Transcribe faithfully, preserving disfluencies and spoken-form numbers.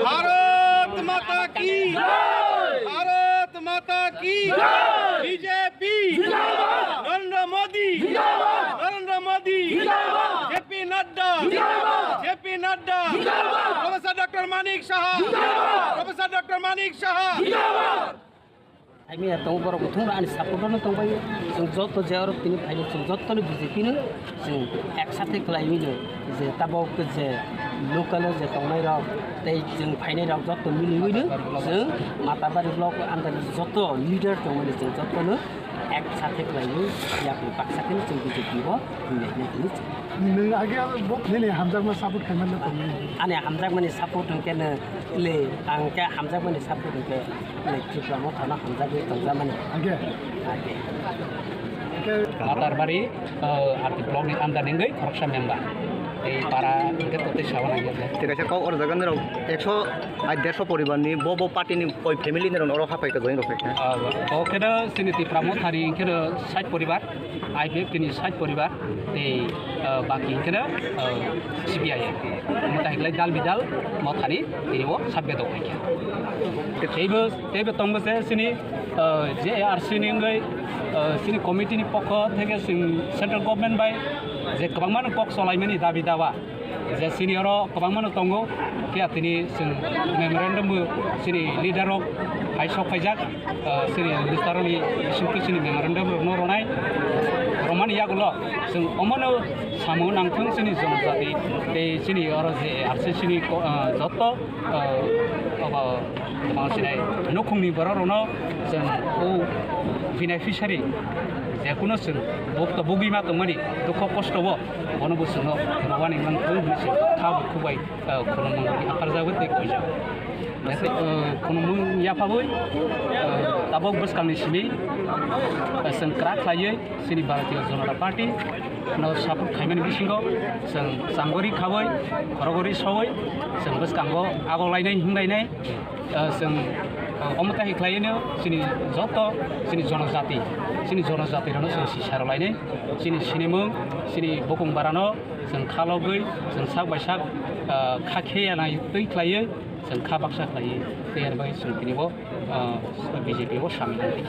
ভারত মাতা কি জয়! ভারত মাতা কি জয়! বিজেপি জিন্দাবাদ! নরেন্দ্র মোদি জিন্দাবাদ! নরেন্দ্র মোদি জিন্দাবাদ! জেপি নাড্ডা জিন্দাবাদ! জেপি নাড্ডা জিন্দাবাদ! প্রফেসর ডক্টর মানিক সাহা জিন্দাবাদ! প্রফেসর ডক্টর মানিক সাহা জিন্দাবাদ! Hai miya tongo borok bo thung ani support no tong bai. Chwng joto je oro tini phaini chwng joto no B J P no chwng ek sathe khlai wi no je tabok je local o je tongnai rok tei chwng phainai rok joto mili wi no chwng Matabari block under ni joto leader tong mani chwng joto no ek sathe khlai wi yakni baksa khe no chwng B J P o hinwi hinwi hinwi chwng. Nwng age bo nini hamjakma support khaimani tongwi. Ani hamjakmani support hwnkhe no le ang khe hamjakmani support hwnkhe le Tripura Motha no hamjagwi tongjakmani. Age. Age. Hwnkhe Matarbari, uh, R T block ni under ni wngwi khoroksa member. Tei para hwnkhe totwi sawana hwnkhe. Tei kaisa kok oro jaga nirok ekso ai derso poribar ni bo bo party ni koi family nirok oro hapai ka join rok kha. Ah, o khe no chini Tripura Motha ni khe no sait poribar. I P F T ni sait poribar tei, ah, baki hwnkhe no, ah, C P I M. Mota hiklai dal bidal Mothani tini o sabbe dok hai khe. Teibo, teibo tongbo se chini, ah, J A R C ni wngwi, ah, chini committee ni pokho theke chwng central government bai je kwbangma no kok cholaimani dabi dawa. Je chini oro kwbangma no tongo, phiya tini chwng memorandum bo chini leader rok hai sok phaijak, ah, chini minister rokni bisingtwi chini memorandum rokno ronai, romani yagulo chwng omono samung nangthwng chini jonojati tei chini oro je R C C ni ko-, ah, joto, ah, obo, obo sinai nukhungni borok rokno chwng o beneficiary je kuno chwng bukto bugwi ma tongmani dukho kosto o. Bono bo chwngno rwani mankha hwnwi se kha bo khubai, ah, khulumung rwgwi apharjago tei koijago. Nase, ah, khulumung yaphabwi, ah, tabok bwskangni simi, ah, chwng kwrak khlaiwi chini Bharatiya Janata Party no support khaimani bisingo chwng changori khawi, khorogori sawi chwng bwskango agok lainai himlainai. Ah, chwng, ah, omo tahi khlaiwino chini joto chini jonojati, chini jonojati rokno chwng sisa rwlainai, chini sinimung, chini bukung barano chwng khalogwi, chwng sak bai sak, ah, kha kheya nai twi khlaiwi, chwng kha baksa khlaiwi, tei ani bagwi chwng tini bo, ah, B J P o samil wngwi.